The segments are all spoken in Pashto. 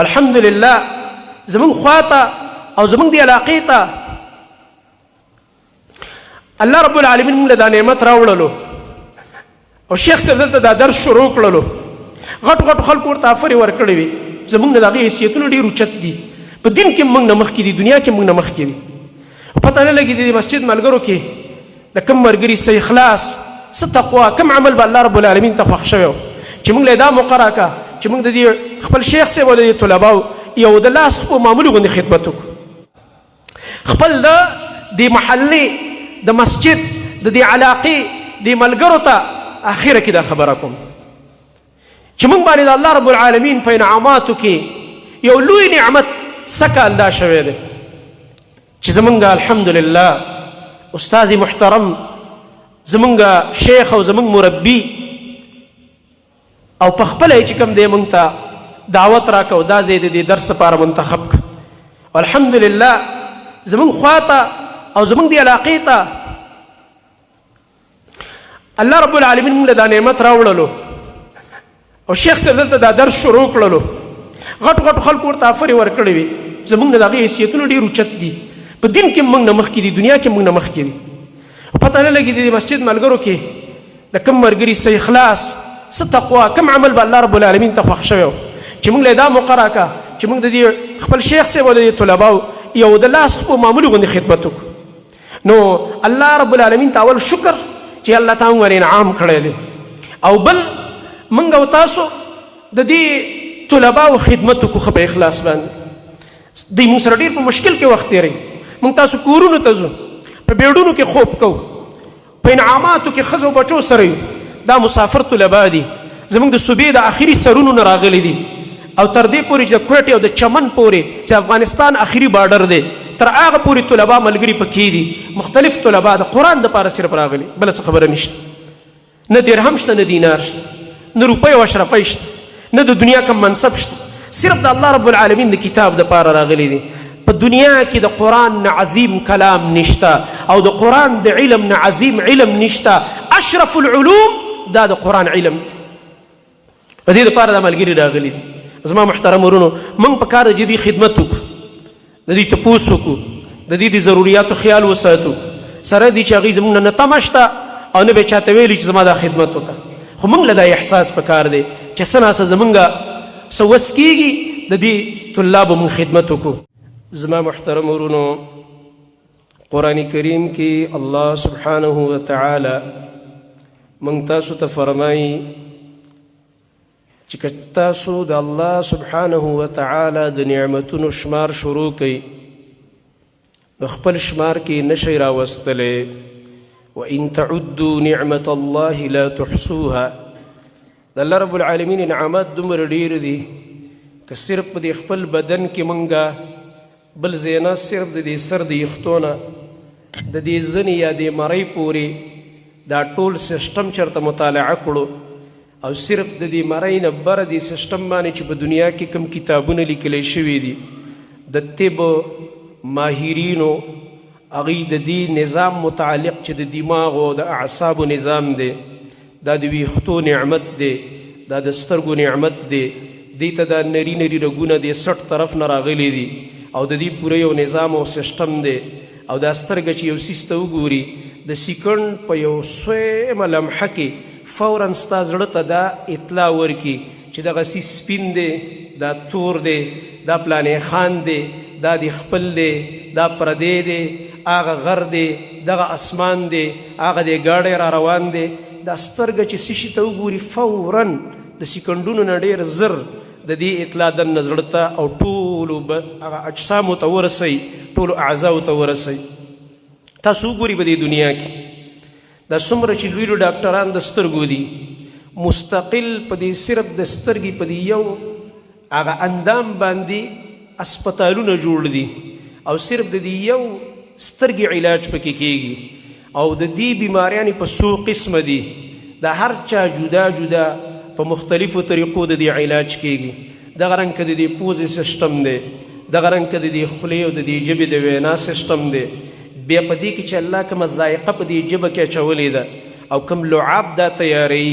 الحمدلله زمونږ خواته او زمونږ دی علاقې ته الله رب العالمین موږ له دا نعمت راوړلو او شیخ صاحب دلته دا درس شروع کړلو. غټ غټ خلکو ورته افرې ورکړې وي. زمونږ نه د هغې حیثیتونه ډېر اوچت دي، په دین کې موږ نه مخکې دي، دنیا کې موږ نه مخکې دي. پته نه لګي د دې مسجد ملګرو کې د کوم ملګري څه اخلاص، څه تقوا، کوم عمل به الله رب العالمین ته خوښ شوی چې موږ له دا موقع راکړه چې موږ د دې خپل شیخ صاحب او د دې طلباو یو د لاس خپو معمولي غوندې خدمت وکړو. خپل د دې محلې د مسجد د دې علاقې د ملګرو ته اخره کې دا خبره کوم چې موږ باندې د الله رب العالمین په انعاماتو کې یو لوی نعمت سکال دا شوی دی چې زمونږ الحمدلله استاد محترم، زمونږ شیخ او زمونږ مربي او په خپله یې چې کوم دی مونږ ته دعوت راکړ او دا ځای د دې درس لپاره منتخب کړ. الحمدلله زمونږ خواته او زمونږ دې علاقې ته الله رب العالمین مونږ له دا نعمت راوړلو او شیخ صاحب دلته دا درس شروع کړلو. غټ غټ خلکو ورته افرې ورکړې وي. زمونږ نه د هغې حیثیتونه ډېر اوچت دي، په دین کې موږ نه مخکې دي، دنیا کې موږ نه مخکې دي. پته نه لګي د دې مسجد ملګرو کې د کوم ملګري څه اخلاص، څه تقوا، کوم عمل به الله رب العالمین ته خوښ شوی چې موږ له دا موقع راکړه چې موږ د دې خپل شیخ صاحب او د دې طلباو یو د لاس خپو معمولي غوندې خدمت وکړو. نو الله رب العالمین ته اول شکر چې الله تعالی موږ انعام کړی دی، او بل موږ او تاسو د دې طلباو خدمت وکړو ښه په اخلاص باندې. دوی موږ سره ډېر په مشکل کې وخت تېروي. موږ تاسو کورونو ته ځو، په بیړونو کې خوب کوو، په انعاماتو کې ښځو بچو سره یو. دا مسافر طلبا دي، زموږ د صوبې د آخري سرونو نه راغلي دي او تر دې پورې چې د کوټې او د چمن پورې چې افغانستان آخري بارډر دی تر هغه پورې طلبا ملګري پکې دي. مختلف طلبا د قرآن دپاره صرف راغلي، بله څه خبره نشته. نه درهم شته، نه دینار شته، نه روپۍ او اشرفۍ شته، نه د دنیا کوم منصب شته، صرف د الله رب العالمین د کتاب د پاره راغلي دي. په دنیا کې د قرآن نه عظیم کلام نشته او د قرآن د علم نه عظیم علم نشته. اشرف العلوم دا د قرآن علم دی. په دې لپاره دا ملګري راغلي دي. زما محترم ورونو، موږ په کار جدي خدمت وکړو، د دې تپوس وکړو، د دې د ضروریاتو خیال وساتو. سره دې چې هغوی زموږ نه نه تمه شته او نه به چاته ویلي چې زما دا خدمت وکړه، خو موږ له دا احساس په کار دی چې څه ناڅه زموږ څه وس کېږي د دې طلابو موږ خدمت وکړو. زما محترم ورونو، قرآن کریم کې الله سبحانه وتعالی موږ تاسو ته فرمایي چې که تاسو د الله سبحانه وتعالی د نعمتونو شمار شروع کړئ نو خپل شمار کې نشئ راوستلی. وان تعدوا نعمت الله لا تحصوها. د الله رب العالمین انعامات دومره ډېر دي که صرف په دې خپل بدن کې مونږه بل ځای نه، صرف د دې سر د یښتو نه د دې زنې یا دې مرۍ پورې دا ټول سیستم چېرته مطالعه کړو او صرف د دې مرۍ نه بره دې سیستم باندې چې په دنیا کې کوم کتابونه لیکلی شوي دي د طب ماهرینو هغوی د دې نظام متعلق چې د دماغو او د اعصابو نظام دی، دا د ویښتو نعمت دی، دا د سترګو نعمت دی، دې ته دا نري نري رګونه د سټ طرف نه راغلي دي او د دې پوره یو نظام او سیستم دی. او دا سترګه چې یو څیز ته وګوري د سیکنډ په یو سویمه لمحه کې فورا ستا زړه ته دا اطلاع ورکي چې دغه څیز سپین دی، دا تور دی، دا پلانې خان دی، دا دی خپل دی، دا پردی دی، هغه غر دی، دغه اسمان دی، هغه دی ګاډی را روان دی. دا سترګه چې څه شي ته وګوري فورا د سیکنډونو نه ډېر زر د دې اطلاع دننه زړه ته او ټولو هغه اجسامو ته ورسوي، ټولو اعضاو ته ورسوي. تاسو وګورئ په دې دنیا کې دا څومره چې لوی لوی ډاکټران د سترګو دي، مستقل په دې صرف د سترګې په دې یو هغه اندام باندې اسپتالونه جوړ دي او صرف د دې یو سترګې علاج پکې کیږي. او د دې بیماریانې په څو قسمه دي، د هر چا جدا جدا په مختلفو طریقو د دې علاج کیږي. دغه رنګ که د دې پوزې سیستم دی، دغه رنګ که د دې خولې او د دې ژبې د وینا سیستم دی، بیا په دې کې چې الله کومه ذایقه په دې ژبه کې اچولې ده او کوم لعاب دا تیاروي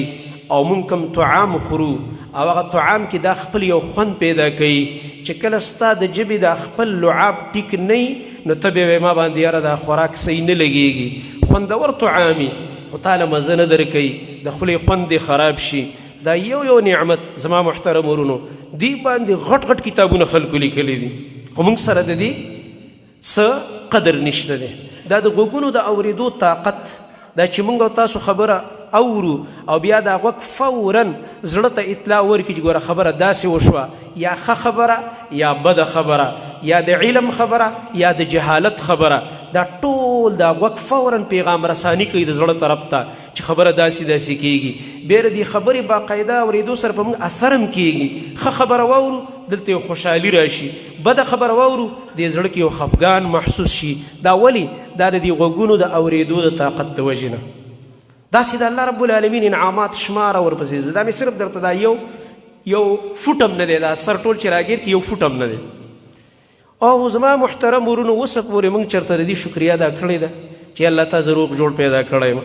او مونږ کوم طعام خورو او هغه طعام کې دا خپل یو خوند پیدا کوي چې کله ستا د ژبې دا خپل لعاب ټیک نه نو ته به وایې ما باندې یاره دا خوراک صحیح نه لګېږي، خوندور طعامي خو تا له مزه نه درکوي، د خولې خوند دې خراب شي. دا یو یو نعمت زما محترم ورونو دې باندې غټ غټ کتابونه خلکو لیکلي دي، خو موږ سره د دې څه قدر نشته دی. دا د غوږونو د اورېدو طاقت، دا چې موږ او تاسو خبره اورو او بیا دا غوږ فورا زړه ته اطلاع ورکړي چې ګوره خبره داسې وشوه، یا ښه خبره یا بده خبره، یا د علم خبره یا د جهالت خبره، دا ټول دا غوږ فورا پیغام رساني کوي د زړه طرف ته چې خبره داسې داسې کیږي. بیا د دې خبرې باقاعده اورېدو سره په موږ اثر هم کیږي. ښه خبره واورو دلته یو خوشحالي راشي، بده خبره واورو دې زړه کې یو خفګان محسوس شي. دا ولې؟ دا د دې غوږونو د اورېدو د طاقت د وجې نه. داسې د الله رب العالمین انعامات شماره ورپسې. زه دا مې صرف درته دا یو یو فوټ هم نه دی، دا سر ټول چې راګیر کې یو فوټ هم نه دی. او زما محترم ورونو اوسه پورې موږ چېرته د دې شکریه ادا کړې ده چې الله تا زه روغ جوړ پیدا کړی یم؟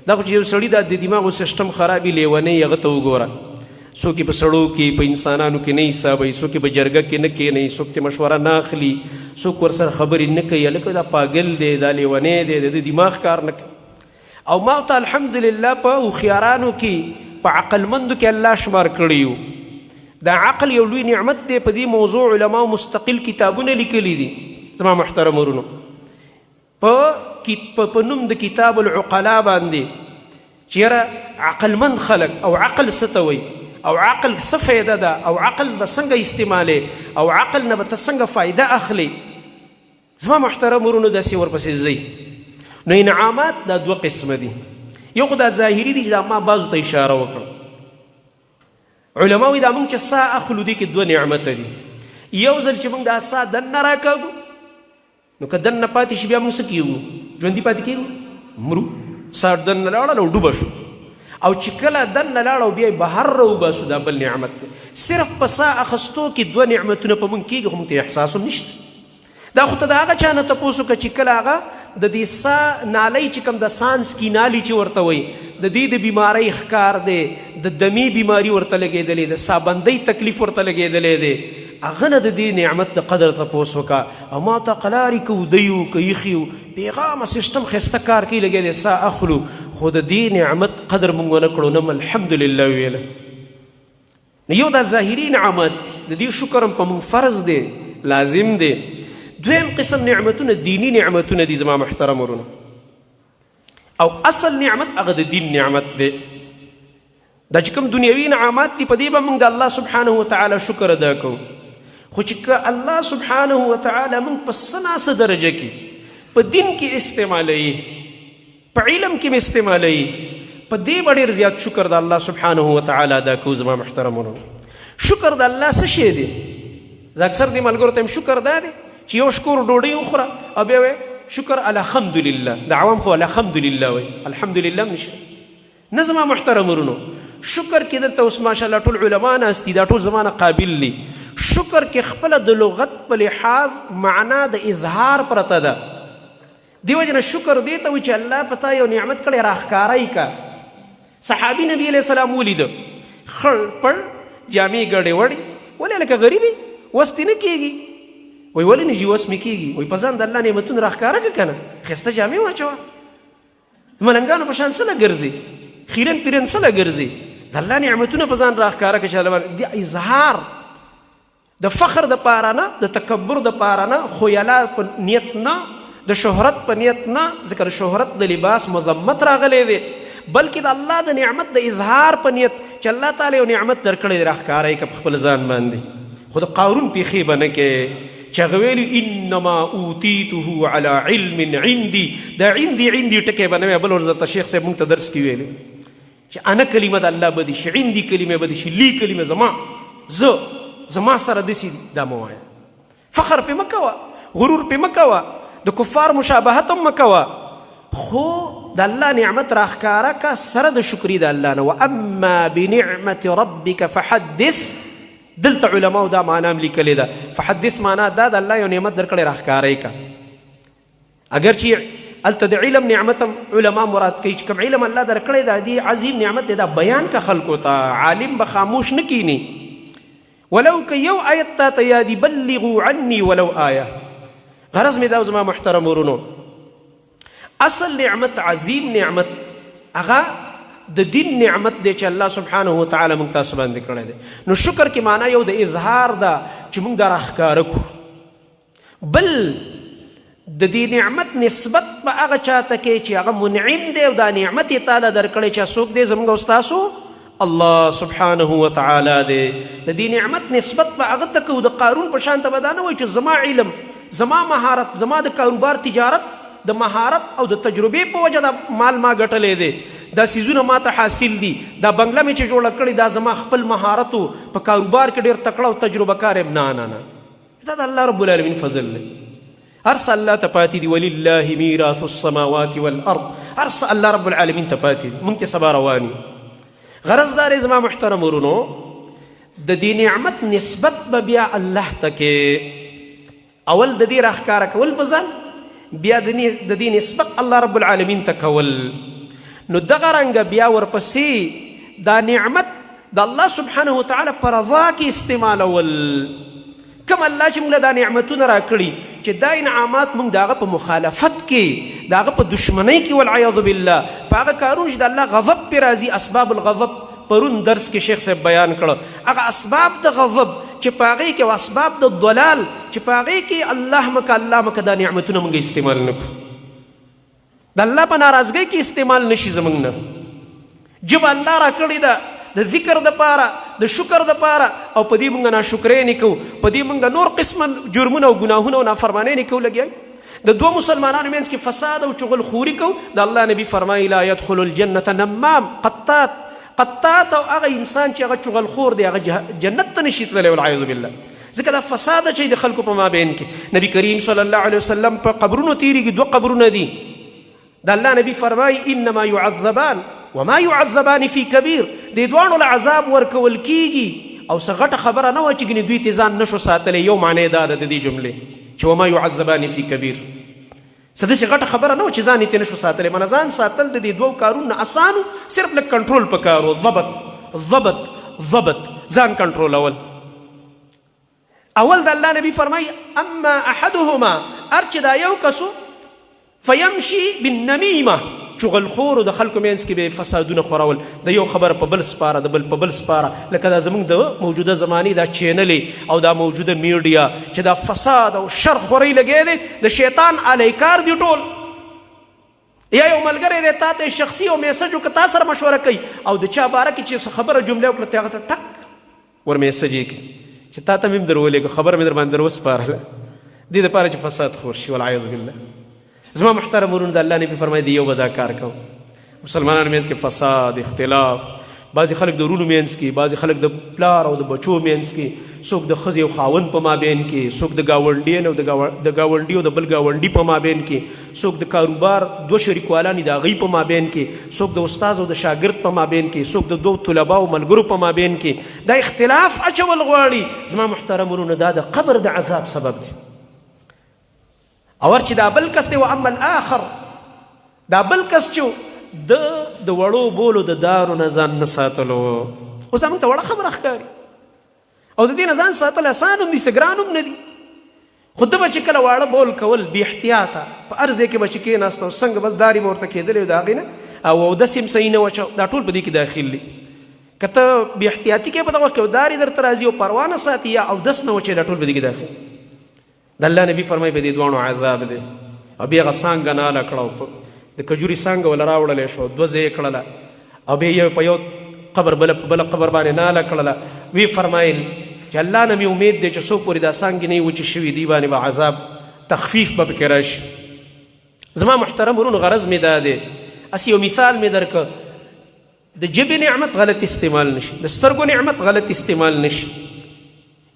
دا خو چې یو سړي دا د دماغو سیسټم خرابي لیونی، هغه ته وګوره، څوک یې په سړو کې په انسانانو کې نه حسابوي، څوک یې په جرګه کې نه کښېنوي، څوک ترې مشوره نه اخلي، څوک ورسره خبرې نه کوي، هلکه دا پاګل دی، دا لیونی دی، د ده دماغ کار نه کوي. او ما ته الحمدلله په هوښیارانو کې په عقلمندو کې الله شمار کړی یو. دا عقل یو لوی نعمت دی. په دې موضوع علماو مستقل کتابونه لیکلي دي زما محترم ورونو، په نوم د کتاب العقلا باندې چې یاره عقلمند خلک او عقل څه ته وایي، او عقل څه فایده ده، او عقل به څنګه استعمالې، او عقل نه به ته څنګه فایده اخلې. زما محترم ورونو داسې ورپسې ځئ. نو انعامات دا دوه قسمه دي. یو خو دا ظاهري دي چې دا ما بعضو ته اشاره وکړه. علما وایي دا موږ چې ساه اخلو دې کې دوه نعمته دي. یو ځل چې موږ دا ساه دننه راکاږو، نو که دننه پاتې شي بیا موږ څه کېږو؟ ژوندي پاتې کېږو؟ مرو. ساه دننه لاړه او ډوبه شو، او چې کله دننه لاړه او بیا یې بهر راوباسو دا بل نعمت دی. صرف په ساه اخیستو کې دوه نعمتونه په موږ کېږي، خو موږ ته احساس هم نشته. دا خو ته د هغه چا نه تپوس وکړه چې کله هغه د دې سا نالۍ چې کوم د سانس کی نالي چې ورته وایي، د دې د بیمارۍ ښکار دی، د دمې بیماري ورته لګېدلې، د سابندۍ تکلیف ورته لګېدلی دی، هغه نه د دې نعمت د قدر تپوس وکړه. او ما ته قلارې که وده یو که یخ یو، پیغامه سیستم ښایسته کار کوي، لګیا دی سا اخلو، خو د دې نعمت قدر مونږ ونه کړو، نه الحمدلله ویله. نو یو دا ظاهري نعمت دی، د دې شکر هم په مونږ فرض دی، لازم دی. دویم قسم نعمتونه دینی نعمتونه دي زما محترم ورونو، او اصل نعمت هغه د دین نعمت دی. دا چې کوم دنیوي انعامات دي په دې به موږ د الله سبحانه وتعالی شکر ادا کوو، خو چې که الله سبحانه وتعالی موږ په څه ناڅه درجه کې په دین کې استعمالوي، په علم کې مې استعمالوي، په دې به ډېر زیات شکر د الله سبحانه وتعالی ادا کوو زما محترم ورونو. شکر د الله څه شی دی؟ زه اکثر دې ملګرو ته یم، شکر دا دی چې یو شکور ډوډۍ وخوره او بیا وایې شکر الحمدلله. د عوام خو الحمدلله وایي، الحمدلله هم نشته. نه زما محترم ورونو، شکر کې دلته اوس ماشاءالله ټول علما ناست دي، دا ټول زما نه قابل دي. شکر کې خپله د لغت په لحاظ معنا د اظهار پرته ده. دې وجې نه شکر دې ته وایي چې الله په تا یو نعمت کړی راښکاره یې که. صحابي نبي علیه السلام ولیده خړ پړ جامې ګډې وړې، ولې لکه غریب یې وس دې نه کېږي؟ وایي ولې نه جي وس مې کېږي؟ وایي په ځان د الله نعمتونه راښکاره که که نه، ښایسته جامې واچوه، ملنګانو په شان څه له ګرځې، خیرن پیرن څه له ګرځې، د الله نعمتونه په ځان راښکاره که چې الله باندې دې اظهار د فخر د پاره نه، د تکبر د پاره نه، خویلا په نیت نه، د شهرت په نیت نه، ځکه د شهرت د لباس مذمت راغلی دی، بلکې د الله د نعمت د اظهار په نیت چې الله تعالی یو نعمت درکړی دی راښکاره یې که په خپل ځان باندې. خو د قارون پیښې به نه کې چې هغه ویلي انما اوتیته علی علم عندي، دا عندي عندي ټکی به نه وی. بل ورځ درته شیخ صاحب موږ ته درس کې ویلي چې انا کلمه د الله بدې شي، عندي کلمه بدې شي، لی کلمه زما، زه زما سره داسې دي، دا مه وایه. فخر پې مه کوه، غرور پې مه کوه، د کفار مشابهت هم مه کوه، خو د الله نعمت راښکاره که سره د شکري د الله نه. واما بنعمت ربک فحدث، دلته علماو دا معنا هم لیکلې ده. فحدث معنا دا د الله یو نعمت درکړی راښکاره یې که. اگر چې هلته د علم نعمت هم علما مراد کوي چې کوم علم الله درکړی دا دی عظیم نعمت دی، دا بیان که خلکو ته. عالم به خاموش نه کینی. ولو که یو آیت تا ته یادي، بلغو عني ولو آیه. غرض مې دا، زما محترم ورونو، اصل نعمت، عظیم نعمت، هغه د دین نعمت دی چې الله سبحانه وتعالی موږ تاسو باندې کړی دی. نو شکر کې معنا یو د اظهار ده چې موږ دا راښکاره کړو، بل د دې نعمت نسبت په هغه چاته کې چې هغه منعم دی او دا نعمت یې تعالی درکړی، چې څوک دی؟ زموږ او ستاسو الله سبحانه وتعالی دی. د دې نعمت نسبت په هغه ته کوو. د قارون په شان ته به دا نه وایي چې زما علم، زما مهارت، زما د کاروبار، تجارت د مهارت او د تجربې په وجه دا مال ما ګټلی دی، دا څیزونه ما ته حاصل دي، دا بنګله مې چې جوړه کړې دا زما خپل مهارت، په کاروبار کې ډېر تکړه او تجربه کار یم. نه نه نه، دا د الله رب العالمین فضل دی. هر څه الله ته پاتې دي. ولله میراث السماوات والارض. هر څه الله رب العالمین ته پاتې دي، مونږ ته سبا روان یو. غرض دا دی زما محترم ورونو، د دې نعمت نسبت به بیا الله ته کې. اول د دې راښکاره کول په ځان، بیا د دې نسبت الله رب العالمین ته کول. نو دغه رنګه بیا ورپسې دا نعمت د الله سبحانه وتعالی په رضا کې استعمالول. کوم الله چې موږ له دا نعمتونه راکړي، چې دا انعامات موږ د هغه په مخالفت کې، د هغه په دشمنۍ کې، والعیاذ بالله، په هغه کارونو چې د الله غضب پرې راځي، اسباب الغضب پرون درس کې شیخ صاحب بیان کړه، هغه اسباب د غضب چې په هغې کې او اسباب د ضلال چې په هغې کې، الله مکه، الله مکه، دا نعمتونه موږ استعمال نه کړو، د الله په ناراضګۍ کې استعمال نشي زمونږ نه. ژبه الله راکړې ده د ذکر د پاره، د شکر د پاره، او په دې مونږ ناشکرۍ نه کوو، په دې مونږ نور قسمه جرمونه او ګناهونه او نافرمانۍ نه کوو، لګیا د دوو مسلمانانو منځ کې فساد او چغل خوري کوو. د الله نبی فرمایي: لا يدخل الجنة نمام قطات. قطات او هغه انسان چې هغه چغل خور دی، هغه جنت ته نشي تللی، والعیاذ بالله، ځکه دا فساد چې د خلکو په مابین کې. نبی کریم صلی الله علیه وسلم په قبرونو تیریږي، دوه قبرونه دي. د الله نبی فرمایي: انما يعذبان وما يعذبان في كبير. دې دواړو له عذاب ورکول کیږي او څه غټه خبره نه وه چې ګنې دوی ته ځان نشو ساتلی. یو معنی دا ده د دې جملې چې وما يعذبان في كبير، څه داسې غټه خبره نه وه چې ځان یې ته نشو ساتلی. معنی ځان ساتل د دې دوو کارونو نه اسان، صرف لږ کنټرول پکار و، ضبط ضبط ضبط، ځان کنټرولول. اول د الله نبی فرمایي: اما احدهما، هر چې دا یو کسو، فیمشي بالنمیمه، چغلخورو، د خلکو منځ کې به فسادونه خورول، د یو خبر په بل سپاره، د بل په بل سپاره، لکه دا زمونږ د موجوده زمانې دا چینلې او دا موجوده میډیا چې دا فساد او شر خوري لګی دی، د شیطان علیکار دی ټول. یا یو ملګری دی، تا ته شخصي او میسج وکړه، تا سره مشوره کوي، او د چا باره کې چې خبره جمله وکړه، ته هغه ته ټک ور میسج یې کړي چې تا ته مې هم در ولېږه، خبره مې در باندې در وسپارله، دې دپاره چې فساد خور شي، والعیاذ بالله. زما محترم ورونو، د الله نبی فرمایي، دی یو به دا کار کوو، مسلمانانو منځ کې فساد، اختلاف، بعضې خلک د ورونو منځ کې، بعضې خلک د پلار او د بچو منځ کې، څوک د ښځې او خاوند په مابین کې، څوک د ګاونډیان او د ګاونډي او د بل ګاونډي په مابین کې، څوک د کاروبار دوه شریکوالان د هغوی په مابین کې، څوک د استاد او د شاګرد په مابین کې، څوک د دوو طلباو او ملګرو په مابین کې دا اختلاف اچول غواړي. زما محترم ورونو، دا د قبر د عذاب سبب دی. او چې دا بل کس دی، و اما الاخر، دا بل کس چې د وړو بولو د دارو نه ځان نه ساتلو. اوس دا موږ ته وړه خبره ښکاري او د دې نه ځان ساتل اسان هم دي، څه ګران هم نه دي، خو ده به چې کله واړه بول کول بې احتیاطه، په هر ځای کې به چې کېناسته او څنګه بس دارې به ورته کېدلې، د هغې نه او اودس یې هم صحیح نه وچو، دا ټول په دې کې داخل دي. که ته بې احتیاطي کوې په دغه وخت کې او دارې درته راځي او پروا نه ساتي یا اودس نه وچوې، دا ټول په دې کې داخل. د الله نبی فرمایي په دې دواړو عذاب دی. او بیا هغه څانګه ناله کړه، او د کجوري څانګه وله راوړلی شو، دوه ځای کړله، او بیا یو په یو قبر، بل په بل قبر باندې ناله کړله. وی فرمایل چې الله نه مې امید دی چې څو پورې دا څانګې نه وچې شوي، دی باندې به عذاب تخفیف به پکې راشي. زما محترم ورونو، غرض مې دا دی، هسې یو مثال مې درکړ، د ژبې نعمت غلط استعمال نشي، د سترګو نعمت غلط استعمال نشي.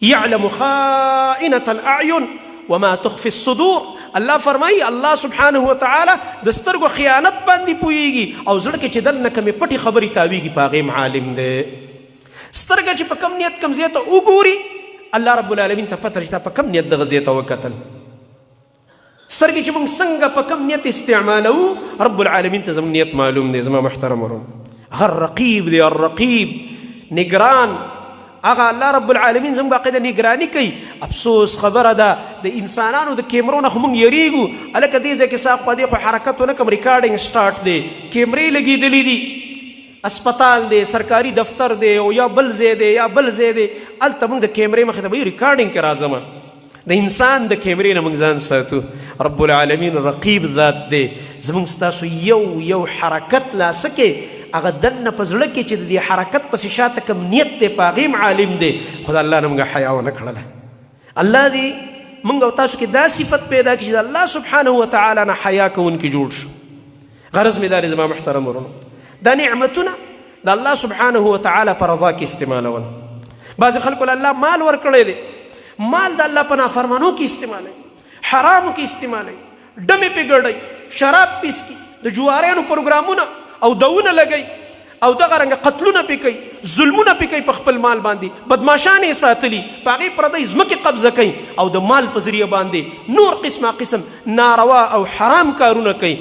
يعلم خائنة الأعين وما تخفي الصدور. الله فرمایي الله سبحانه وتعالی د سترګو خیانت باندې پوهیږي او زړه کې چې دننه کومې پټې خبرې تاویږي، په هغې هم عالم دی. سترګه چې په کوم نیت کوم ځای ته وګوري، الله رب العالمین ته پته چې تا په کوم نیت دغه ځای ته وکتل. سترګې چې موږ څنګه په کوم نیت استعمالو، رب العالمین ته زموږ نیت معلوم دی. زما محترم ورونو، هغه رقیب دی، الرقیب، نگران هغه الله رب العالمین زموږ باقاعده نګراني کوي. افسوس خبره ده، د انسانانو د کیمرو نه خو موږ یریږو. هلکه دې ځای کې سا خو دې خو حرکت ونه کوم، ریکارډینګ سټارټ دی، کیمرې لګېدلې دي، اسپتال دی، سرکاري دفتر دی، او یا بل ځای دی، یا بل ځای دی، هلته موږ د کیمرې مخې ته به ریکارډینګ کې راځم. د انسان د کیمرې نه موږ ځان ساتو. رب العالمین رقیب ذات دی، زموږ ستاسو یو یو حرکت لا څه کې هغه دننه په زړه کې چې د دې حرکت پسې شاته کوم نیت دی په هغې هم عالم دی. خو د الله نه موږ حیا ونه کړله. الله دې موږ او تاسو کې دا صفت پیدا کړي چې د الله سبحانه وتعالی نه حیا کوونکي جوړ شو. غرض مې دا دی زما محترم ورونو، دا نعمتونه د الله سبحانه وتعالی په رضا کې استعمالول. بعضې خلکو له الله مال ورکړی دی، مال د الله په نافرمانو کې استعمالوي، حرامو کې استعمالوي، ډمې پې ګډوي، شراب پې څکي، د جوارانو پروګرامونه او دونه لګوي، او دغه رنګه قتلونه پې کوي، ظلمونه پې کوي په خپل مال باندې، بدماشان یې ساتلي، په هغې پردۍ ځمکې قبضه کوي، او د مال په ذریعه باندې نور قسمه قسم ناروا او حرام کارونه کوي.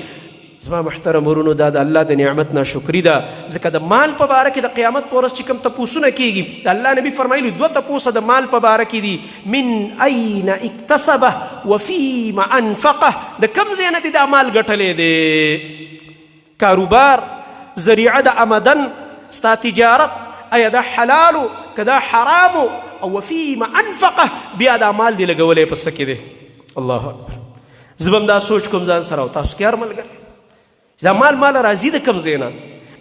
زما محترم ورونو، دا د الله د نعمت ناشکري ده، ځکه د مال په باره کې د قیامت په ورځ چې کوم تپوسونه کیږي، د الله نبی فرمایلي دوه تپوسه د مال په باره کې دي، من اين اکتسبه وفيما انفقه، د کوم ځای نه دې دا مال ګټلی دی؟ کاروبار، ذریعه د آمدن، ستا تجارت، ایا دا حلالو که دا حرامو؟ او وفيما انفقه، بیا دا مال دې لګولی په څه کې دی؟ الله اکبر. زه به هم دا سوچ کوم ځان سره او تاسو کې هر ملګری، دا مال مال راځي د کوم ځای نه؟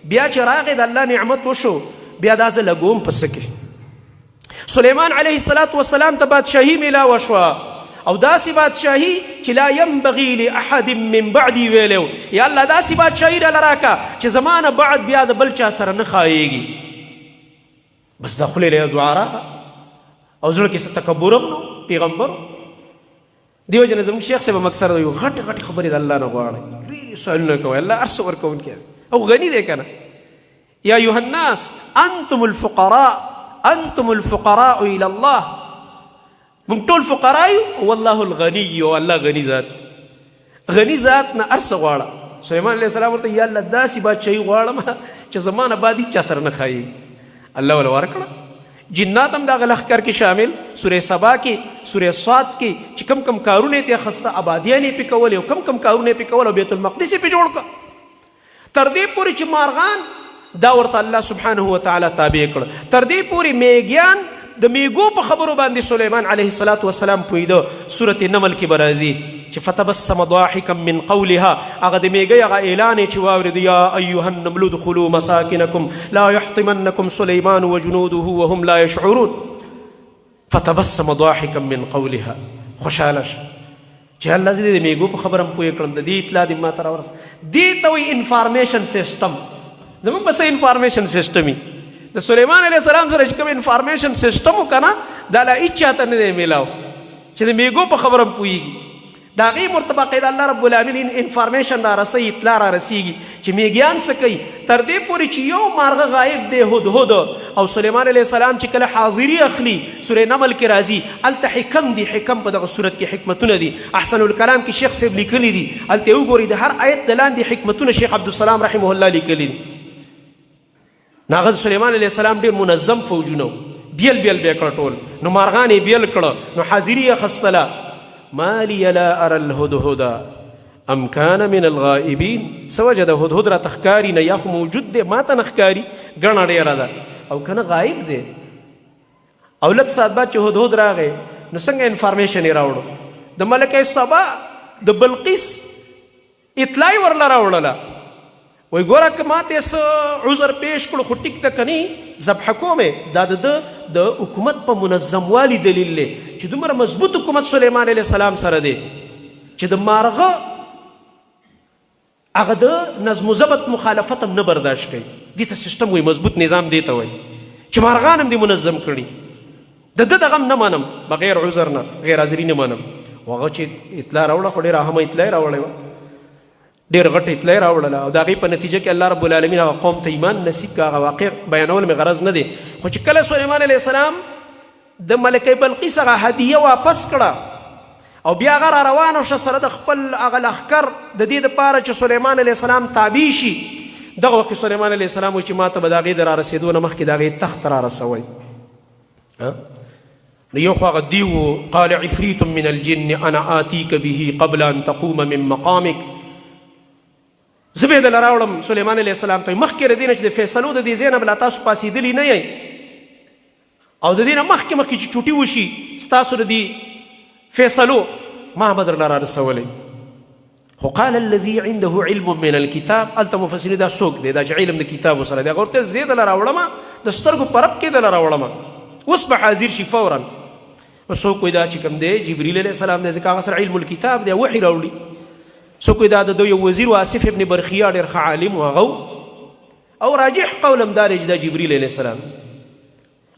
بیا چې راغی د الله نعمت وشو، بیا دا زه لګوم په څه کې؟ سلیمان علیه الصلاة والسلام ته بادشاهي میلاوه شوه، او داسې بادشاهي چې لا ينبغي لأحد من بعدي ویلی و، یا الله داسې بادشاهي راله راکړه چې زما نه بعد بیا د بل چا سره نه ښایېږي. بس د خولې له دعا راغله، او زړه کې څه تکبر هم نه، پیغمبر دیو جن زموږ شیخ صاحب هم اکثر یو غټ غټ خبرې د الله نه غواړي، لوی لوی سوالونه کوي، الله هر څه ورکوونکی دی او غني دی که نه. یا ایها الناس انتم الفقراء، انتم الفقراء الى الله، موږ ټول فقراء یو، والله الغني، او الله غني ذات، غني ذات نه هر څه غواړه. سلیمان علیه السلام ورته یا الله داسې بادشاهي غواړم چې زما نه بعد هېچا سره نه ښایي. الله وله ورکړه. جنات هم د هغه لښکر کې شامل، سورې سبا کې، سورې صاد کې چې کم کم کارونه یې ترې اخیسته، ابادیانې یې پرې کولې او کم کم کارونه یې پرې کول، او بیت المقدس یې پرې جوړ کړ، تر دې پورې چې مارغان دا ورته الله سبحانه وتعالی تابع کړ، تر دې پورې میږیان د میږو په خبرو باندې سلیمان علیه الصلاة والسلام پوهېده. سورة نمل کې به راځي چې فتبسم ضاحکا من قولها، هغه د میږۍ هغه اعلان یې چې واورېد، یا ایها النمل ادخلوا مساکنکم لا یحطمنکم سلیمان وجنوده وهم لا یشعرون. فتبسم ضاحکا من قولها، خوشحاله شه چې الله زه دې د میږو په خبره هم پوه کړم، د دې اطلاع دې ما ته راورسوه. دې ته وایي انفارمیشن سیسټم. زموږ په څه انفارمیشن سیسټم وي؟ د سلیمان علیه السلام سره چې کوم انفارمیشن سیسټم و که نه، دا لا هېچا ته نه دی میلاو چې د میږو په خبره هم پوهېږي. د هغې ورته باقاعده الله رب العالمین انفارمیشن را رسوي، اطلاع را رسېږي چې میږیان څه کوي، تر دې پورې چې یو مارغه غایب دی هدهد، او سلیمان علیه السلام چې کله حاضري اخلي، سورې نمل کې راځي، هلته حکم دي، حکم په دغه صورت کې حکمتونه دي. احسن الکلام کې شیخ صاحب لیکلي دي، هلته یې وګورئ د هر آیت د لاندې حکمتونه شیخ عبدالسلام رحمه الله لیکلي دي. نو هغه د سلیمان علیه السلام ډېر منظم فوجونه وو، بیل بیل به یې کړه ټول، نو مارغان یې بیل کړه، نو حاضري یې اخیستله. ما لي لا ارى الهدهد ام كان من الغائبين، څه وجه د هدهد راته ښکاري نه، یا خو موجود دی ما ته نه ښکاري، ګڼه ډېره ده، او که نه غایب دی. او لږ ساعت بعد چې هدهد راغی نو څنګه انفارمیشن یې راوړو، د ملکه سبا د بلقیس اطلاع یې ورله راوړله، وایي ګوره که ما ته څه عذر پیش کړو خو ټیک ده که نه ذبح کوم یې. دا د ده د حکومت په منظموالي دلیل دی چې دومره مضبوط حکومت سلیمان علیه السلام سره دی چې د مارغه هغه د نظم و ضبط مخالفت هم نه برداشت کوي. دې ته سیستم وایي، مضبوط نظام دې ته وایي چې مارغان هم دې منظم کړي. د ده دغه هم نه منم، بغیر عذر نه، غیر حاضري نه منم. هغه چې اطلاع راوړه خو ډېره اهمه اطلاع یې راوړې وه، ډېر غټ اطلاع یې راوړله، او د هغې په نتیجه کې الله رب العالمین هغه قوم ته ایمان نصیب کړ. هغه واقع بیانول مې غرض نه دی، خو چې کله سلیمان علیه السلام د ملکې بلقیس هغه هدیه واپس کړه او بیا هغه را روانه شوه سره د خپل هغه لښکر د دې دپاره چې سلیمان علیه السلام تابع شي، دغه وخت کې سلیمان علیه السلام وایي چې ما ته به د هغې د را رسېدو نه مخکې د هغې تخت را رسوئ. نو یو خو هغه دیو، قال عفریت من الجن انا آتیک به قبل ان تقوم من مقامک، زه به یې درله راوړم سلیمان علیه السلام ته مخکې له دې نه چې د فیصلو د دې ځای نه به لا تاسو پاڅېدلي نه یئ، او د دې نه مخکې مخکې چې چوټي وشي ستاسو د دې فیصلو ما به درله را رسولی. خو قال الذي عنده علم من الكتاب، هلته مفسرین دا څوک دی دا چې علم د کتاب سره دی، هغه ورته زه درله راوړم د سترګو په رپ کې درله راوړم، اوس به حاضر شي فورا. نو څوک وایي دا چې کوم دی جبریل علیه السلام دی، ځکه هغه سره علم الکتاب دی، وحي راوړي. څوک وایي دا د ده یو وزیر آصف ابن برخیا ډېر ښه عالم و هغه، او راجح قول هم دا دی چې دا جبریل علیه السلام.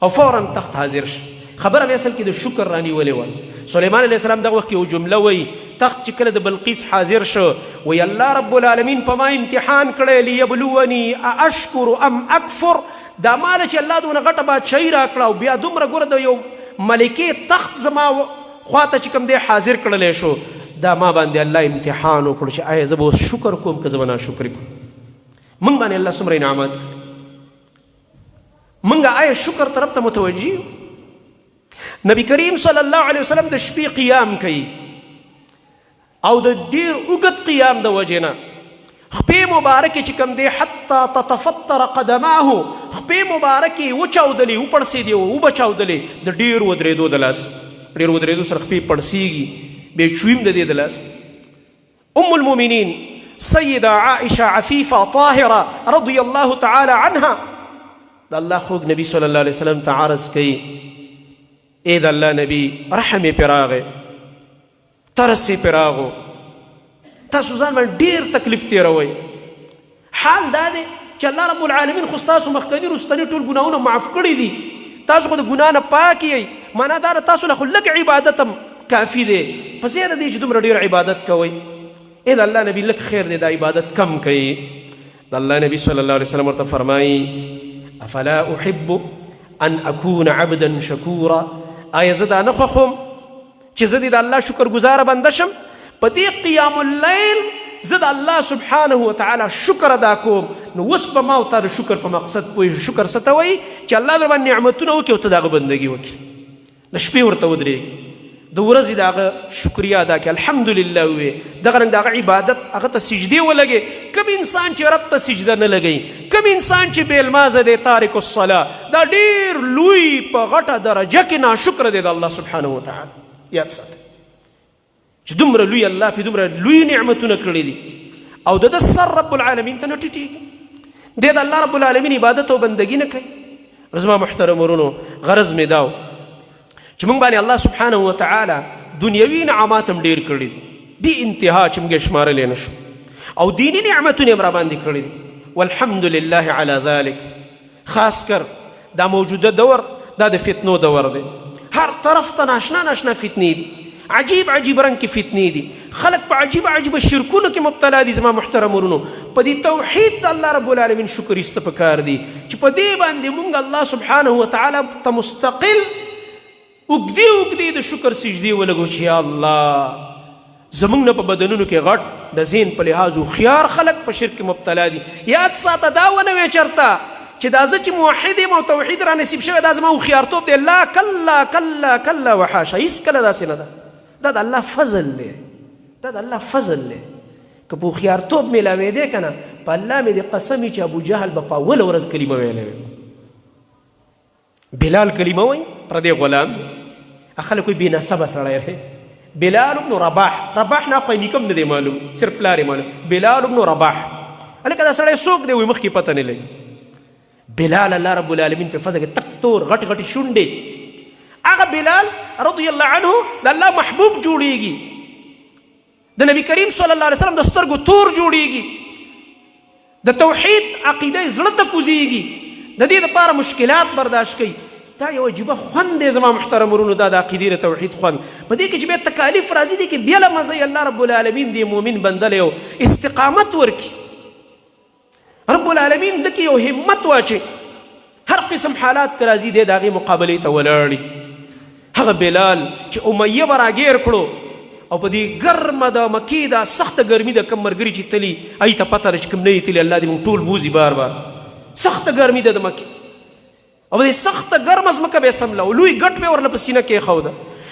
او فورا تخت حاضر شو. خبره مې اصل کې د شکر رانیولې وه. سلیمان علیه السلام دغه وخت کې یو جمله وایي، تخت چې کله د بلقیس حاضر شو وایي الله رب العالمین په ما امتحان کړی، لیبلوني اشکر ام اکفر. دا مال چې الله دونه غټه بادشاهي راکړه او بیا دومره ګوره د یو ملکې تخت زما خواته چې کوم دی حاضر کړلی شو، دا ما باندې الله امتحان وکړو چې آیا زه به اوس شکر کوم که زه به ناشکري کوم. موږ باندې الله څومره انعامات کړي، موږ آیا شکر طرف ته متوجه یو؟ نبی کریم صلی الله علیه وسلم د شپې قیام کوي او د ډیر اوږد قیام د وجې نه خپې مبارکې چې کوم دی حتی تتفطر قدماه، خپې مبارکې وچاودلې، وپړسېدې او وبچاودلې د ډیر ودرېدو د لاس، ډیر ودرېدو سره خپې پړسېږي، بیا چویم د دې د لاس. ام المؤمنین سیده عائشه عفیفه طاهره رضی الله تعالی عنها د الله خوږ نبی صلی الله علیه وسلم ته عرض کوي، ای د الله نبی رحم یې پرې راغی، ترس یې پرې راغو، تاسو ځان باندې ډېر تکلیف تېروئ، حال دا دی چې الله رب العالمین خو ستاسو مخکني وروستني ټول ګناهونه معاف کړي دي، تاسو خو د ګناه نه پاک یئ، معنا دا ده تاسو له خو لږ عبادت هم کافي دی، په ځای د دې چې دومره ډېر عبادت کوئ. ای د الله نبی لږ خیر دی دا عبادت کم کوي. د الله نبی صلی الله علیه وسلم ورته فرمایي افلا احب ان اكون عبدا شکورا، آیا زه دا نه خوښوم چې زه دې د الله شکرګزاره بنده شم؟ په دې قیام اللیل زه د الله سبحانه وتعالی شکر ادا کوم. نو اوس به ما او تا د شکر په مقصد پوه شو. شکر څه ته وایي؟ چې الله در باندې نعمتونه وکړي او ته د هغه بندګي وکړي، د شپې ورته ودرېږي، د ورځې د هغه شکریا ادا کړي، الحمدلله ووایي، دغه رنګ د هغه عبادت هغه ته سجدې ولګي. کوم انسان چې رب ته سجده نه لګوي، کوم انسان چې بې لمانځه دی، تارک الصلاة، دا ډېر لوی په غټه درجه کې ناشکره دی د الله سبحانه وتعالی. یاد ساته چې دومره لوی الله پې دومره لوی نعمتونه کړي دي او د ده سر رب العالمین ته نه ټیټېږي، دی د الله رب العالمین عبادت او بندګي نه کوي. زما محترم ورونو، غرض مې دا و چې موږ باندې الله سبحانه وتعالی دنیوي نعمات هم ډېر کړي دي، بې انتها چې موږ یې شمارلی نه شو، او دیني نعمتونه یې هم راباندې کړي دي، والحمد لله علی ذلک. خاص کر دا موجوده دور دا د فتنو دور دی، هر طرف ته ناشنا ناشنا فتنې دي، عجیب عجیب رنګ کې فتنې دي، خلک په عجیب عجیب شرکونو کې مبتلا دي. زما محترم ورونو، په دې توحید د الله رب العالمین شکر ایسته پکار دي چې په دې باندې مونږ الله سبحانه وتعالی ته مستقل اوږدې اوږدې د شکر سجدې ولګو چې یا الله زمونږ نه په بدنونو کې غټ د ذهن په لحاظ هوښیار خلک په شرک کې مبتلا دي. یاد ساته دا ونه وې چېرته چې دا زه چې موحد یم او توحید را نصیب شوی دا زما هوښیارتوب دی، لا کلا کلا کلا وحاشا، هیڅکله داسې نه ده. دا د الله فضل دی، دا د الله فضل دی. که په هوښیارتوب میلاوېدی که نه، په الله مې دې قسم وي چې ابو جهل به په اوله ورځ کلمه ویلې وي. بلال کلمه وایي، پردی غلام دی، خلک وایي بې نسبه سړی دی. بلال بن رباح، رباح نه خو یې نیکه هم نه دی معلوم، صرف پلار یې معلوم، بلال بن رباح. هلکه دا سړی څوک دی؟ وایي مخکې پته نه لګي. بلال الله رب العالمین په فضل کې تک تور، غټ غټ شونډې، هغه بلال رضی الله عنه د الله محبوب جوړیږي، د نبی کریم صلی الله علیه وسلم د سترګو تور جوړیږي، د توحید عقیده یې زړه ته کوزیږي، د دې لپاره مشکلات برداشت کوي. دا یو عجیبه خوند دی زما محترم ورونو، دا د عقیدې د توحید خوند. په دې کې چې بیا تکالیف راځي، دې کې بیا له مزه الله رب العالمین دې مؤمن بنده له یو استقامت ورکړي، رب العالمین ده کې یو همت واچي، هر قسم حالات که راځي دی د هغې مقابلې ته ولاړي. هغه بلال چې امیه به راګیر کړو او په دې ګرمه د مکې دا سخته ګرمي ده، کوم ملګري چې تلي هغوی ته پته ده چې کوم نه یې تلي، الله دې موږ ټول بوځي بار بار. سخته ګرمي ده د مکې. او دې سخته ګرمه ځمکه به یې څمله او لوی ګټ به یې ورله په سینه کېښوده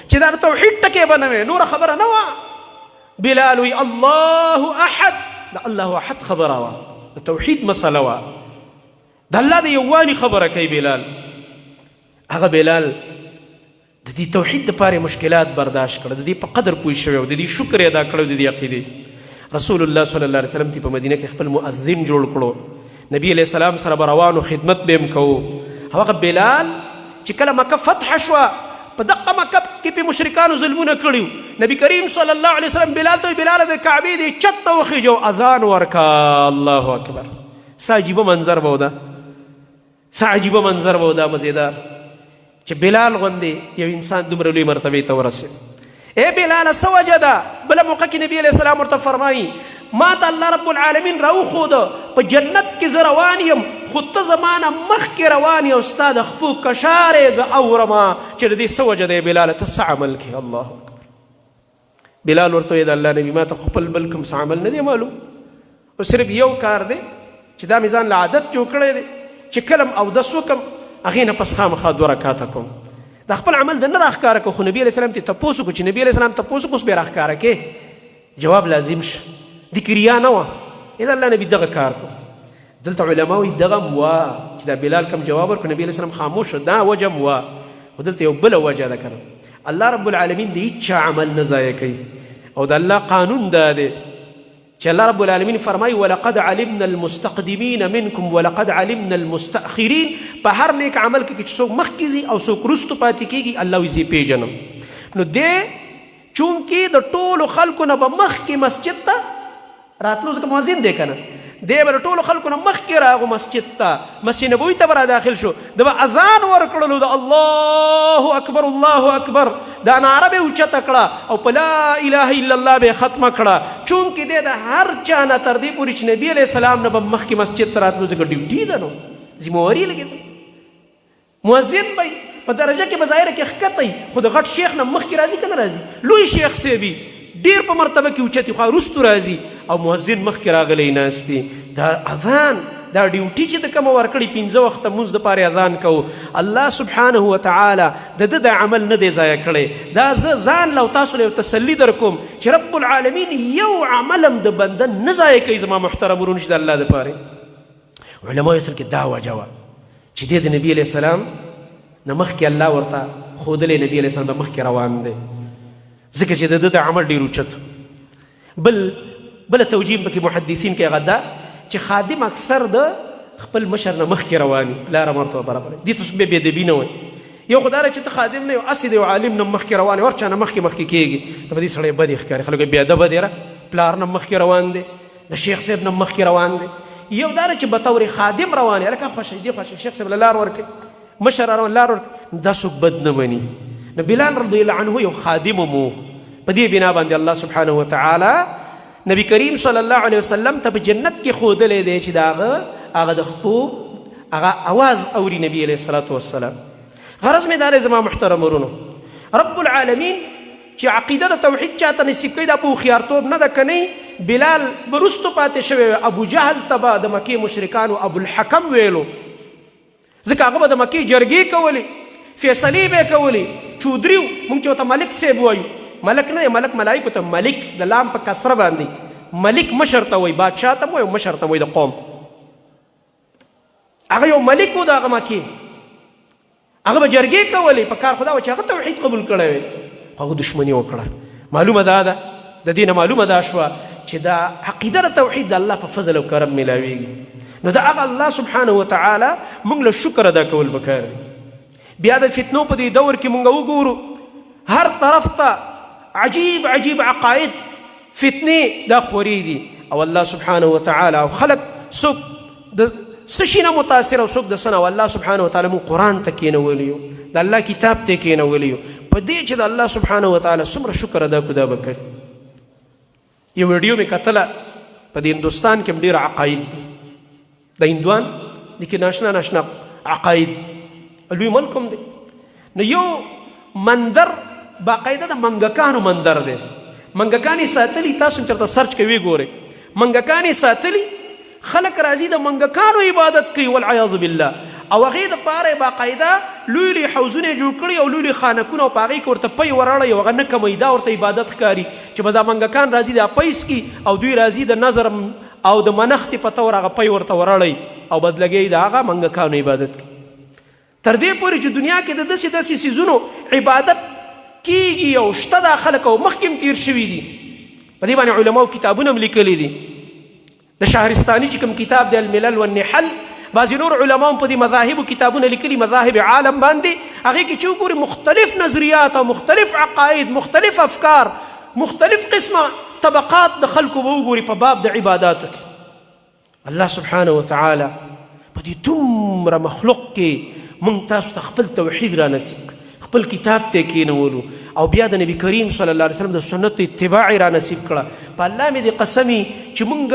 چې دا د توحید ټکی به نه وی، نوره خبره نه وه. بلال وی الله احد، د الله احد خبره وه، د توحید مسله وه، د الله د یووالي خبره کوي بلال. هغه بلال د دې توحید دپاره مشکلات برداشت کړه، د دې په قدر پوه شوی او د دې شکر یې ادا کړی، د دې عقیدې. رسول الله صلی الله علیه وسلم ته په مدینه کې خپل مؤذن جوړ کړو، نبی علیه السلام سره به روانو، خدمت به هم کوو. هغه بلال چې کله مکه فتح شوه، په دقه مکه کې په مشرکانو ظلمونه کړي، نبی کریم صلی الله علیه وسلم بلال ته، بلال د کعبې دې چت ته وخیژه او اذان ورکا. الله اکبر، څه عجیبه منظر به وده، څه عجیبه منظر به دا مزیدار چې بلال غوندې یو انسان دومره لوی مرتبې ته ورسېد. ای بلاله څه وجه ده؟ بله موقع کې نبی علیه السلام ورته فرمایي، ما ته الله رب العالمین راوښوده په جنت کې زه روان یم، خو ته زما نه مخکې روان یې او ستا د خپو کشارې زه اورم، چې د دې څه وجه دی بلاله، ته څه عمل کوې؟ الله اکبر. بلال ورته وایي، د الله نبی ما ته خپل بل کوم څه عمل نه دی معلوم، او صرف یو کار دی چې دا مې ځان له عادت جوړ کړی دی چې کله هم اودس وکړم هغې نه پس خامخا دوه رکاته کوم. دا خپل عمل د نه راښکاره کړو، خو نبی علیه السلام ته تپوس وکړو، چې نبی علیه السلام تپوس وکړو اوس به یې راښکاره کړې، جواب لازم شه. دې کې ریا نه وه، د الله نبی دغه کار کو. دلته علما وایي دغه هم وه چې دا بلال کوم جواب ورکړو نبی علیه السلام خاموش شو، دا وجه هم وه، خو دلته یو بله وجه ده که نه. الله رب العالمین د هیچا عمل نه ضایع کوي، او د الله قانون دا دی چې الله رب العالمین فرمایي ولقد علمنا المستقدمین منکم ولقد علمنا المستأخرین. په هر نیک عمل کې چې څوک مخکې ځي او څوک وروسته پاتې کېږي الله وایي زه یې پېژنم. نو دی چونکې د ټولو خلکو نه به مخکې مسجد ته راتلو، ځکه مؤذن دی که نه، دی به د ټولو خلکو نه مخکې راغو مسجد ته، مسجد نبوي ته به را داخل شو، ده به اذان ورکړلو د الله اکبر الله اکبر، دا نعره به اوچته کړه او په لا اله الا الله به ختمه کړه. چونکې دی د هر چا نه تر دې پورې چې نبي علیه السلام نه به مخکې مسجد ته راتلو، ځکه ډیوټي ده نو ذمهواري لګېدله. مؤذن به په درجه کې به ظاهره کې ښکته وي، خو د غټ شیخ نه مخکې راځي که نه راځي؟ لوی شیخ صاحب ډېر په مرتبه کې اوچت وي، خو وروستو راځي او مؤذن مخکې راغلی ناست دی. دا اذان دا ډیوټي چې د کومه ورکړي پنځه وخته مونځ دپاره اذان کوو، الله سبحانه وتعالی د ده د عمل نه دی ضایع کړی. دا زه ځان له او تاسو له یو تسلي در کوم چې رب العالمین یو عمل هم د بنده نه ضایع کوي. زما محترم ورونو چې د الله دپاره علماء اصل کې دا وجه وه چې دی د نبی علیه السلام نه مخکې الله ورته ښودلی، نبی علیه السلام به مخکې روان دی، ځکه چې د ده د عمل ډېر اوچت. بل بله توجیه پکې محدثین کوي، هغه دا چې خادم اکثر د خپل مشر نه مخکې روان وي، لاره ورته برابره دي، ته څوک بیا بېادبي نه وایي. یو خو دا چې ته خادم نه یو، هسې د یو عالم نه مخکې روان یې، هر چا نه مخکې مخکې کېږي، نو په دې سړی بدې ښکاري، خلک یې بېادبه دی، پلار نه مخکې روان دی، د شیخ صاحب نه مخکې روان دی. یو دا چې به طور خادم روان یې، هلکه خوښ دی خوښ شیخ صاحب له لار ورکوي، مشر روان لار ورکوي، دا څوک بد نه مني. نو بلال رضی الله عنه یو خادم مو، په دې بنا باندې الله سبحانه وتعالی نبی کریم صلی الله علیه وسلم ته په جنت کې ښودلی دی چې د هغه هغه د خپو هغه اواز اوري نبی علیه الصلاة والسلام. غرض مې دا دی زما محترم ورونو، رب العالمین چې عقیده د توحید چاته نصیب کوي دا په هوښیارتوب نه ده که نه. بلال به وروستو پاتې شوی وی، ابو جهل ته به د مکې مشرکانو ابو الحکم ویلو، ځکه هغه به د مکې جرګې کولې، فیصلې به یې کولې، چودري و، موږ چې ورته ملک صاحب وایو، ملک نه دی، ملک ملایکو ته، ملک د لام په کسره باندې ملک مشر ته وایي، بادشاه ته هم وایي او مشر ته هم وایي د قوم. هغه یو ملک و د هغه مکې، هغه به جرګې کولې، په کار خو دا وه چې هغه توحید قبول کړی وی، خو هغه دښمني وکړه. معلومه دا ده، د دې نه معلومه دا شوه چې دا عقیده د توحید د الله په فضل او کرم ملاویږي. نو دا هغه الله سبحانه وتعالی موږ له شکر ادا کول پکار دي. بیا د فتنو په دې دور کې موږ وګورو هر طرف ته عجیب عجیب عقاید فتنې دا خورې دي، او الله سبحانه وتعالی او خلک څوک د څه شي نه متاثر او څوک د څه نه، الله سبحانه وتعالی موږ قرآن ته کېنولی یو، د الله کتاب ته کېنولی یو، په دې چې د الله سبحانه وتعالی څومره شکر ادا کړو دا به کوي. یو ویډیو مې کتله، په دې هندوستان کې هم ډېر عقاید دي، د هندوان دي کې ناشنا ناشنا عقاید، لوی ملک هم دی. نو یو مندر باقاعده د منګکانو مندر دی، منګکان یې ساتلي، تاسو هم چېرته سرچ کوي ګورئ، منګکان یې ساتلي، خلک راځي د منګکانو عبادت کوي، والعیاذ بالله. او هغې دپاره یې باقاعده لوی لوی حوضونه جوړ کړي او لوی لوی خانکونه، او په هغې کې ورته پی وراړی او هغه نه کموي. دا ورته عبادت ښکاري چې بس دا منګکان راځي دا پی څکي، او دوی راځي د نظر او د منښتې په طور هغه پی ورته وراړی او بدلګی د هغه منګکانو عبادت کوي. تر دې پورې چې دنیا کې د داسې داسې څیزونو عبادت کیږي او شته دا خلک او مخکې هم تېر شوي دي. په دې باندې علماو کتابونه هم لیکلي دي. د شهرستاني چې کوم کتاب دی الملل والنحل، بعضې نور علما هم په دې مذاهبو کتابونه لیکلي، مذاهب عالم باندې، هغې کې چې وګوري مختلف نظریات او مختلف عقاید، مختلف افکار، مختلف قسمه طبقات د خلکو به وګوري په باب د عباداتو کې. الله سبحانه وتعالی په دې دومره مخلوق کې مونږ تاسو ته خپل توحید را نصیب کړ، خپل کتاب ته کېنولو او بیا د نبی کریم صلی الله علیه وسلم د سنت اتباع را نصیب کړه. په الله مې دې قسمي چې مونږ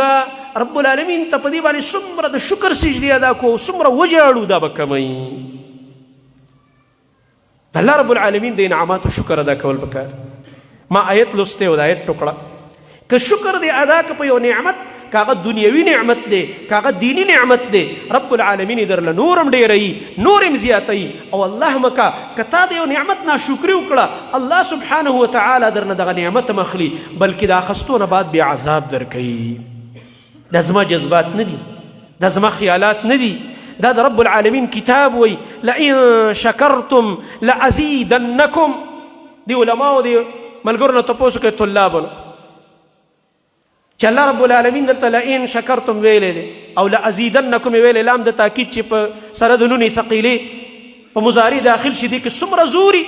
رب العالمین ته په دې باندې څومره د شکر سجدې ادا کوو، څومره وژاړو، دا به کموي. د الله رب العالمین د انعاماتو شکر ادا کول پکار. ما آیت لوستی او د آیت ټوکړه، که شکر دې ادا که په یو نعمت، که هغه دنیوي نعمت دی، که هغه دیني نعمت دی، رب العالمین یې درله نور هم ډېروي، نور هم زیاتوي. او الله مکه که تا د یو نعمت ناشکري وکړه، الله سبحانه وتعالی درنه دغه نعمت هم اخلي، بلکې د اخستو نه بعد بیا عذاب درکوي. دا زما جذبات نه دي، دا زما خیالات نه دي، دا د رب العالمین کتاب وی لئن شکرتم لازیدنکم. دی علماو دی ملګرو نه تپوس وکړئ، طلابو، چې الله رب العالمین دلته لئن شکرتم ویلی دی او لازیدنکم ویلی، لام د تاکید چې په سره د نونې ثقیلې په مضارع داخل شي، دې کې څومره زوري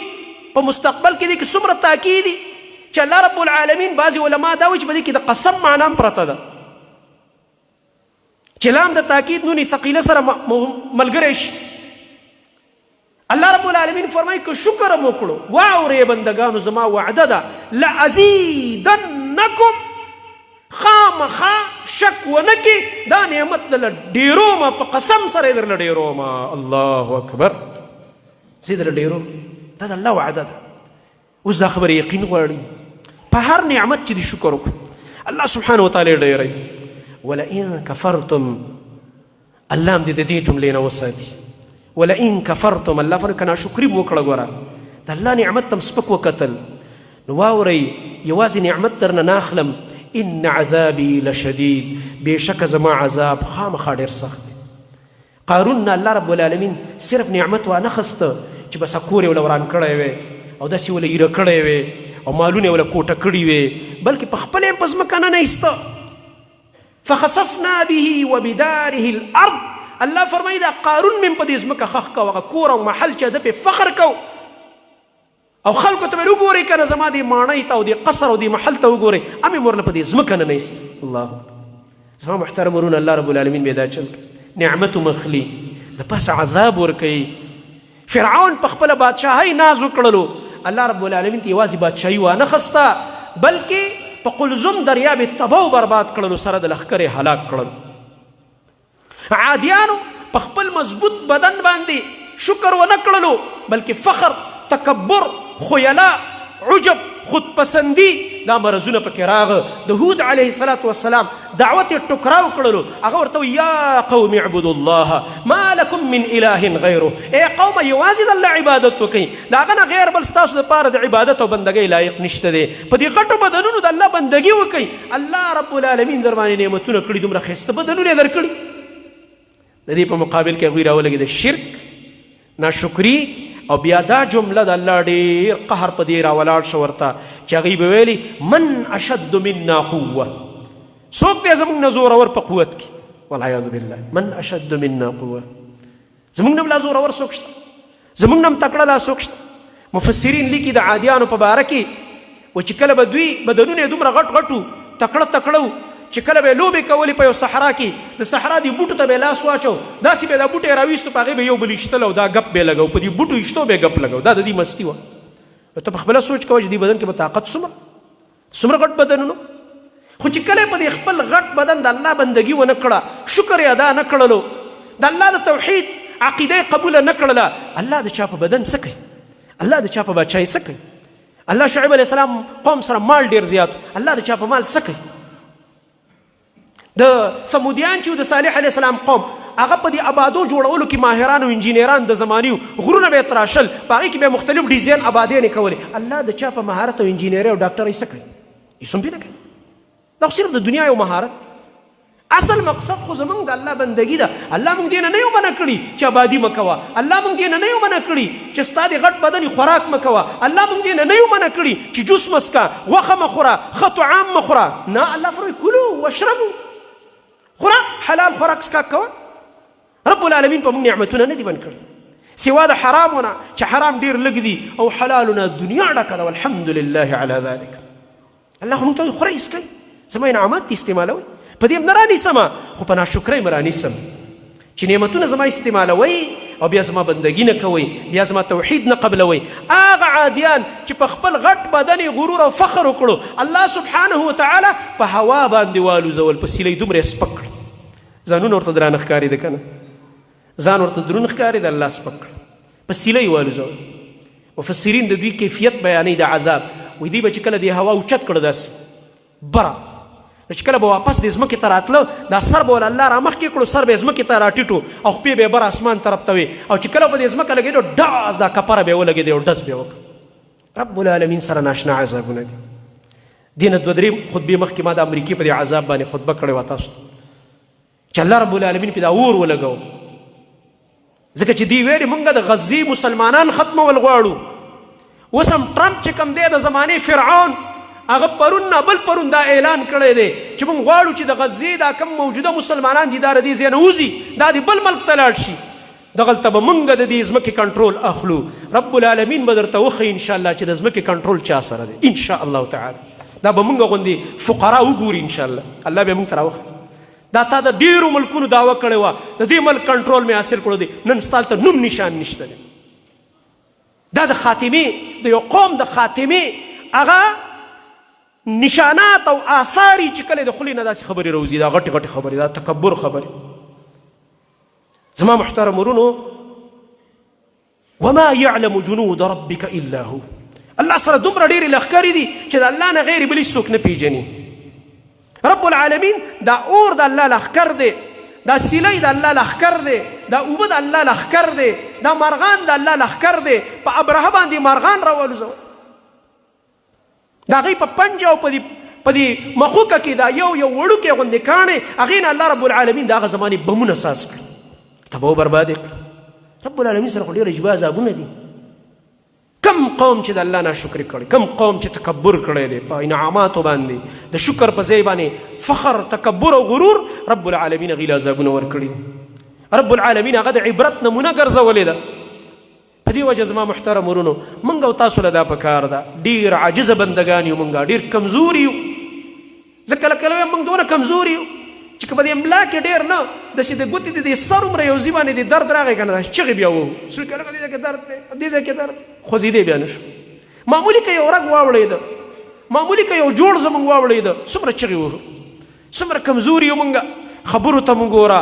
په مستقبل کې، دې کې څومره تاکیدي چې الله رب العالمین. بعضې علما دا وایي چې په دې کې د قسم معنا هم پرته ده، چې لام د تاکید نونې ثقیله سره ملګری شي. الله رب العالمین فرمایي که شکر مو وکړو، واورئ بندګانو، زما وعده ده لازیدنکم، خامخا شک ونه کې دا نعمت درله ډېرومه، په قسم سره یې درله ډېرومه. الله اکبر، زه یې درله ډېروم، دا د الله وعده ده. اوس دا خبره یقین غواړي، په هر نعمت چې دې شکر وکړو الله سبحانه وتعالی ډېروي. ولئن کفرتم، الله هم دې د دې جملې نه وساتي. ولئن کفرتم، الله فرمایي که ناشکري مو وکړه، ګوره د الله نعمت ته هم سپک وکتل، نو واورئ یوازې نعمت درنه نه اخلم، ان عذابي لشدید، بېشکه زما عذاب خامخا ډېر سخت دی. قارون نه الله رب العالمین صرف نعمت وانه خسته چې بس کور یې وله وران کړی وی او داسې وله ایره کړی وی او مالونه یې وله کوټه کړي وی، بلکې په خپله یې هم په ځمکه ننه ایسته. فخسفنا به وبداره الارض، الله فرمایي دا قارون مې په دې ځمکه ښخ کو، هغه کور او محل چې ده پې فخر کو او خلکو ته ویل وګورئ که نه زما دې ماڼۍ ته او دې قصر او دې محل ته وګورئ، امې مور له په دې ځمکه ننه ایست. الله زما محترم ورونه، الله رب العالمین به دا چل نعمت مخلي د پاسه عذاب ورکوي. فرعون په خپله بادشاهۍ ناز وکړلو، الله رب العالمین ته یوازې بادشاهي وانه خسته، بلکې په قلزم دریاب یې تباه و برباد کړلو، سره د لښکرې هلاک کړلو. عادیانو په خپل مضبوط بدن باندې شکر ونه کړلو، بلکې فخر، تکبر، خیلا، عجب، خودپسندي، دا مرضونه پکې راغه. د هود علیه الصلاة والسلام دعوت یې ټکراو کړلو، هغه ورته وایي یا قوم اعبدوا الله ما لکم من اله غیره، ای قومه یوازې د الله عبادت وکړئ، د هغه نه غیر بل ستاسو دپاره د عبادت او بندګۍ لایق نشته دی. په دې غټو بدنونو د الله بندګي وکړئ، الله رب العالمین در باندې نعمتونه کړي، دومره ښایسته بدنونه یې درکړي. د دې په مقابل کې هغوی راولګېده شرک، ناشکري، او بیا دا جمله د الله ډېر قهر په دې راولاړ شو ورته چې هغوی به ویلي من اشد منا قوه، څوک دی زموږ نه زورور په قوت کې؟ والعیاذ بالله، من اشد منا قوه، زموږ نه لا زورور څوک شته؟ زموږ نه هم تکړه لا څوک شته؟ مفسرین لیکي د عادیانو په باره کې و چې کله به دوی بدنونه یې دومره غټ غټ وو، تکړه تکړه وو، چې کله به یې لوبې کولې په یو صحرا کې، د صحرا دې بوټو ته به یې لاس واچو، داسې به یې دا بوټی راویستو، په هغې به یو بل ایشتل او دا ګپ به یې لګاو، په دې بوټو ایشتو به یې ګپ لګاو. دا د دې مستي وه. نو ته په خپله سوچ کوه چې دې بدن کې به طاقت څومره، څومره غټ بدنونو، خو چې کله په دې خپل غټ بدن د الله بندگی ونه کړه، شکر یې ادا نه کړلو، د الله د توحید عقیده یې قبوله نه کړله، الله د چا په بدن څه کوي؟ الله د چا په بادشاهي څه کوي؟ الله شعیب علیه السلام قوم سره مال ډیر زیات، الله د چا په مال څه کوي؟ د ثمودیان چې د صالح علیه السلام قوم، هغه په دې آبادو جوړولو کې ماهران او انجینران د زماني، غرونه به تراشل، په هغې کې به مختلف ډیزاین آبادې نه کولې. الله د چا په مهارت او انجینرۍ او ډاکټرۍ څه کوي؟ هېڅ هم پرې نه کوي. دا خو صرف د دنیا یو مهارت. اصل مقصد خو زمونږ د الله بندگی ده. الله مونږ دې نه یو منع کړي چې آبادي مه کوه، الله مونږ دې نه یو منع کړي چې ستا د غټ بدن خوراک مه کوه، الله مونږ دې نه یو منع کړي چې جوس مه څکه، غوښه مه خوره، ښه طعام مه خوره. نه، الله فرمایي کلو واشربو، خوره حلال خوراک څښاک کوه. رب العالمین په مونږ نعمتونه نه دي بند کړي سوا د حرامو نه، چې حرام ډېر لږ دي او حلالو نه دنیا ډکه ده، والحمد لله علی ذلک. الله خو مونږ ته وایي خورئ څکئ، زما انعامات دي استعمالوئ، په دې هم نه رانیسم، خو په ناشکرۍ هم رانیسم چې نعمتونه زما استعمالوئ او بیا زما بندګي نه کوئ، بیا زما توحید نه قبلوئ. هغه عادیان چې په خپل غټ بدن یې غرور او فخر وکړو، الله سبحانه وتعالی په هوا باندې والوزول، په سیلۍ دومره یې سپک کړ، ځانونه ورته درانه ښکارېده که نه، ځان ورته درون ښکارېده، الله سپک کړ، په سیلۍ والوزول. مفسرین د دوی کیفیت بیانوي د عذاب، وایي دوی به چې کله دې هوا اوچت کړ داسې بره، نو چې کله به واپس دې ځمکې ته راتله، دا سر به ول الله رامخکې کړو، سر به یې ځمکې ته راټیټو او خپې به یې بر اسمان طرف ته وې، او چې کله به دې ځمکه لګېدو ډاز دا کپره به یې ولګېدې او ډز به یې وکړ. رب العالمین سره ناشنا عذابونه دي. دې نه دوه درې خطبې مخکې ما د امریکې په دې عذاب باندې خطبه کړې وه تاسو ته، چې الله رب العالمین پې دا اور ولګو، ځکه چې دی ویلي مونږ د غزې مسلمانان ختمول غواړو. اوس هم ټرمپ چې کوم دی د زمانې فرعون، هغه پرون نه بل پرون دا اعلان کړی دی چې مونږ غواړو چې د غزې دا کم موجوده مسلمانان دي دا د دې ځای نه وځي، دا دې بل ملک ته لاړ شي، دغلته به مونږ د دې ځمکې کنټرول اخلو. رب العالمین به درته وښیي انشاءالله چې د ځمکې کنټرول چا سره دی انشاءالله تعالی. دا به مونږ غوندې فقرا وګوري انشاءالله، الله به مونږ ته راوښیي. دا تا د ډیرو ملکونو دعوه کړې وه، د دې ملک کنټرول مې حاصل کړو دی، نن ستا هلته نوم نشان نشته دی. دا د خاتمې، د یو قوم د خاتمې هغه نشانات او آثار چې کله د خولې نه داسې خبرې راوځي، دا غټې غټې خبرې، دا تکبر خبرې. زما محترم ورونو، وما يعلم جنود ربك الا هو، الله سره دومره ډېرې لښکرې دي چې د الله نه غیر بل هیڅوک نه پیژني. رب العالمین دا اور د الله لښکر دی، دا سیلۍ د الله لښکر دی، دا اوبه د الله لښکر دی، دا مارغان د الله لښکر دی. په ابرهه باندې مارغان راوالوزول، د هغې په پنجه او په دې مخوکه کې دا یو یو وړوکی غوندې کاڼی، هغې نه الله رب العالمین د هغه زمانې بمونه ساز کړل، تباه و برباد یې کړل. رب العالمین سره خو ډېر عجیبه عذابونه دي. کم قوم چې د الله ناشکري کړي، کم قوم چې تکبر کړی دی په انعاماتو باندې، د شکر په ځای باندې فخر، تکبر او غرور، رب العالمین هغې له عذابونه ورکړي. رب العالمین هغه د عبرت نمونه ګرځولې ده. په دې وجه زما محترم ورونو، مونږ او تاسو له دا پکار ده، ډېر عاجزه بندګان یو مونږ، ډېر کمزوري یو. زه کله کله وایم مونږ دونه کمزوري یو چې که په دې ملا کې ډېر نه داسې د ګوتې د دې سر عمره یو ځای باندې د درد راغی که نه، داسې چغې بیا ووهو، څوک لکه دې ځای کې درد دی، دې ځای کې درد، خوځېدی بیا نه شو. معمولي که یو رګ واوړېده، معمولي که یو جوړ زمونږ واوړېده، څومره چغې وهو، څومره کمزوري یو مونږ. خبرو ته مونږ ګوره،